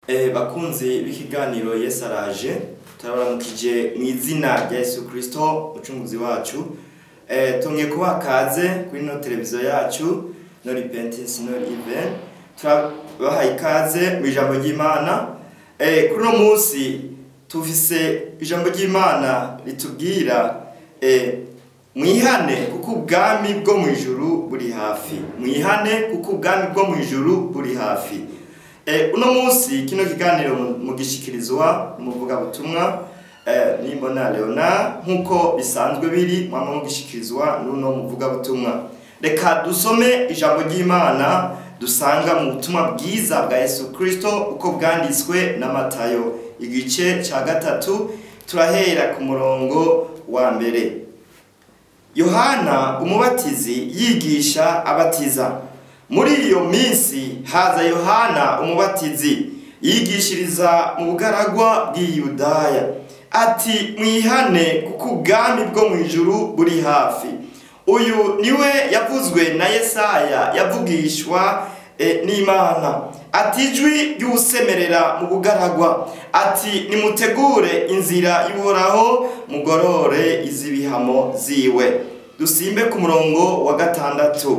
Bakunzi b'ikiganiro Yesu araje, turabaramukije mu izina rya Yesu Kristo umucunguzi wacu. Tumwe kuba kaze kuri no televiziyo yacu No Repentance No Event. Turabahaye ikaze mu ijambo ry'Imana. Kuri no munsi tufise ijambo ry'Imana ritubwira mwihane kuko ubwami bwo mu ijuru buri hafi. Mwihane kuko ubwami bwo mu ijuru buri hafi. Uno munsi kino kiganiro mugishikirizwa umuvuga butumwa Nimbona Leona, nkuko bisanzwe biri mwama mugishikirizwa n'uno muvuga butumwa. Reka dusome ijambo ry'Imana dusanga mu butumwa bwiza bwa Yesu Kristo uko bwanditswe na Matayo igice ca 3, turahera ku murongo wa 1. Yohana umubatizi yigisha abatiza. Muri iyo minsi haza Yohana umubatizi yigishiriza mu bugaragwa bw'Iyudaya, ati mwihane kuko ubwami bwo mu ijuru buri hafi. Uyu niwe yavuzwe na Yesaya yavugishwa n'Imana, ati ijwi ry'usemerera mu bugaragwa, ati nimutegure inzira y'Uhoraho, mugorore iz'ibihamo ziwe. Dusimbe ku murongo wa 6.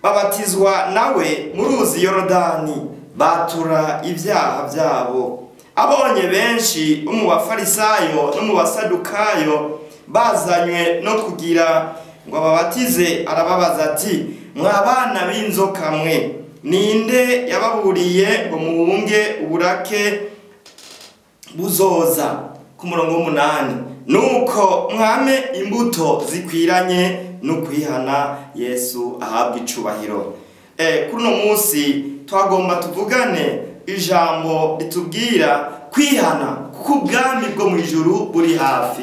Babatizwa nawe mu ruzi Yorodani, batura ibyaha byabo. Abonye benshi bo mu Bafarisayo no mu Basadukayo bazanywe no kugira ngo ababatize, arababaza ati mwa bana b'inzoka mwe, ninde yababuriye ngo muhunge uburake buzoza? Ku murongo 8, nuko mwame imbuto zikwiranye no kwihana, Yesu ahabwa icubahiro. Kuri uno munsi twagomba tuvugane ijambo ritubwira kwihana kuko ubwami bwo mu ijuru buri hafi.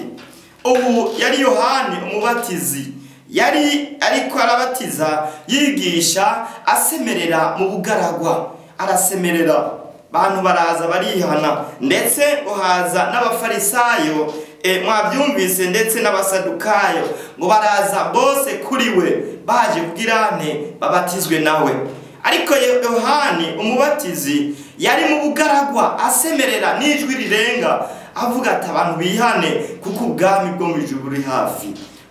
Ubu yari Yohani umubatizi, yari ariko arabatiza yigisha asemerera mu bugaragwa, arasemerera bantu baraza barihana, ndetse uhaza n'abafarisayo mwabyumvise, ndetse n'abasadukayo, ngo baraza bose kuri we baje kugirane babatizwe nawe. Ariko Yohani umubatizi yari mu bugaragwa asemerera n'ijwi rirenga avuga ati abantu bihane kuko ubwami bwo mu ijuru buri hafi.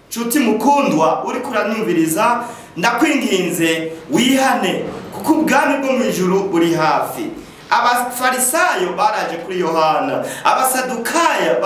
Nshuti mukundwa uri kuranyumviriza, ndakwinginze wihane kuko ubwami bwo mu ijuru buri hafi. Abafarisayo baraje kuri Yohana, abasadukayo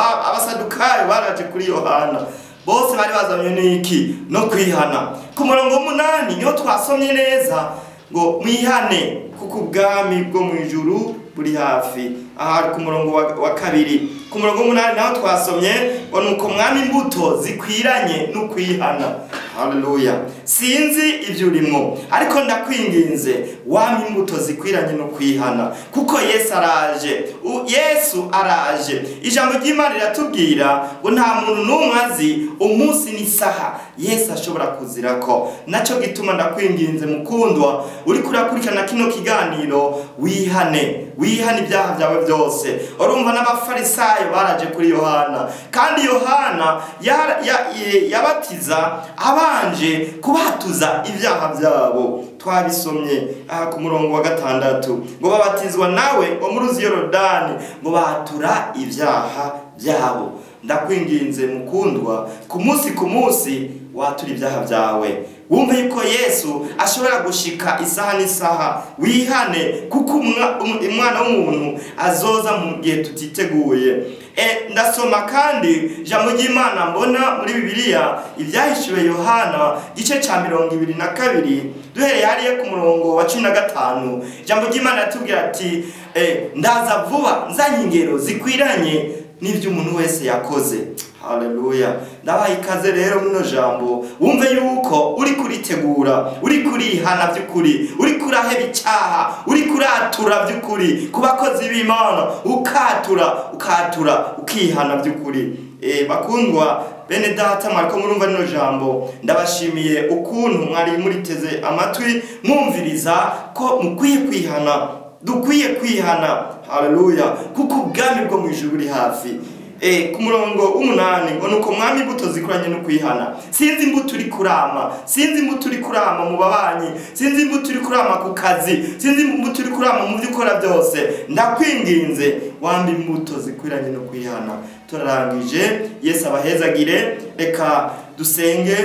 baraje kuri Yohana, bose bari bazanywe n'iki? No kwihana. Ku murongo 8 niho twasomye neza ngo mwihane kuko ubwami bwo mu ijuru buri hafi. Aha ku murongo wa 2, ku murongo 8 naho twasomye ngo nuko mwami imbuto zikwiranye no kwihana. Haleluya. Sinzi ibyo urimo, ariko ndakwinginze wami imbuto zikwiranye no kwihana, kuko Yesu araje. Yesu araje. Ijambo ry'Imana riratubwira ngo nta muntu n'umwe azi umunsi n'isaha Yesu ashobora kuzirako. Naco gituma ndakwinginze mukundwa uri kurakurikirana kino kiganiro, wihane, wihane ibyaha byawe byose. Urumva n'abafarisayo baraje kuri Yohana, kandi Yohana yabatiza abanje kubatuza ibyaha byabo. Twabisomye aha ku murongo wa 6 ngo babatizwa nawe ngo mu ruzi Yorodani ngo batura ibyaha byabo. Ndakwinginze mukundwa, ku munsi ku munsi watura ibyaha byawe, wumve yuko Yesu ashobora gushika isaha n'isaha. Wihane kuko umwana w'umuntu azoza mu gihe tutiteguye. Ndasoma kandi ijambo ry'Imana mbona muri Bibiliya ibyahishuwe Yohana gice ca 22 duhereye hariya ku murongo wa 15. Ijambo ry'Imana ritubwira ati ndaza vuba nzanye ingero zikwiranye n'ibyo umuntu wese yakoze. Haleluya. Ndabaha ikaze rero muno jambo, wumve yuko uri kuritegura, uri kurihana by'ukuri, uri kuraheba icyaha, uri kuratura by'ukuri ku bakozi b'Imana, ukatura ukatura ukihana by'ukuri. Bakundwa bene data mwariko murumva rino jambo, ndabashimiye ukuntu mwari muriteze amatwi mwumviriza ko mukwiye kwihana, dukwiye kwihana. Haleluya, kuko ubwami bwo mu ijuru buri hafi. Ku murongo w'umunani ngo nuko mwami imbuto zikuranye no kwihana. Sinzi imbuto uri kurama, sinzi imbuto uri kurama mu babanyi, sinzi imbuto uri kurama ku kazi, sinzi imbuto uri kurama mu byo ukora byose. Ndakwinginze wambe imbuto zikwiranye no kwihana. Turarangije, Yesu abahezagire. Reka dusenge,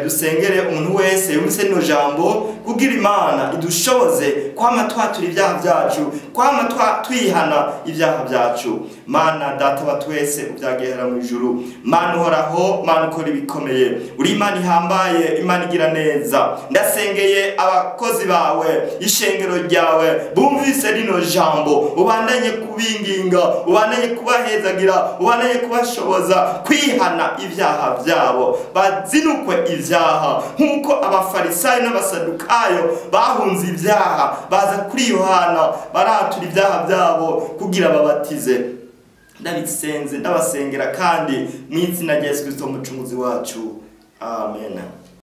dusengere umuntu wese yumvise rino jambo, kugira Imana idushoboze kwama twatura ibyaha byacu, kwama twihana ibyaha byacu. Mana Data wa twese ubyagihera mu ijuru, Mana uhoraho, Mana ukora ibikomeye, uri Imana ihambaye, Imana igira neza. Ndasengeye abakozi bawe, ishengero ryawe, bumvise rino jambo, ubandanye kubinginga, ubandanye kubahezagira, ubandanye kubashoboza kwihana ibyaha byabo, bazinukwe ibyaha nk'uko abafarisayo n'abasadukayo bahunze ibyaha baza kuri Yohana baratura ibyaha byabo kugira babatize. Ndabisenze, ndabasengera kandi mu izina rya Yesu Kristo umucunguzi wacu, amen.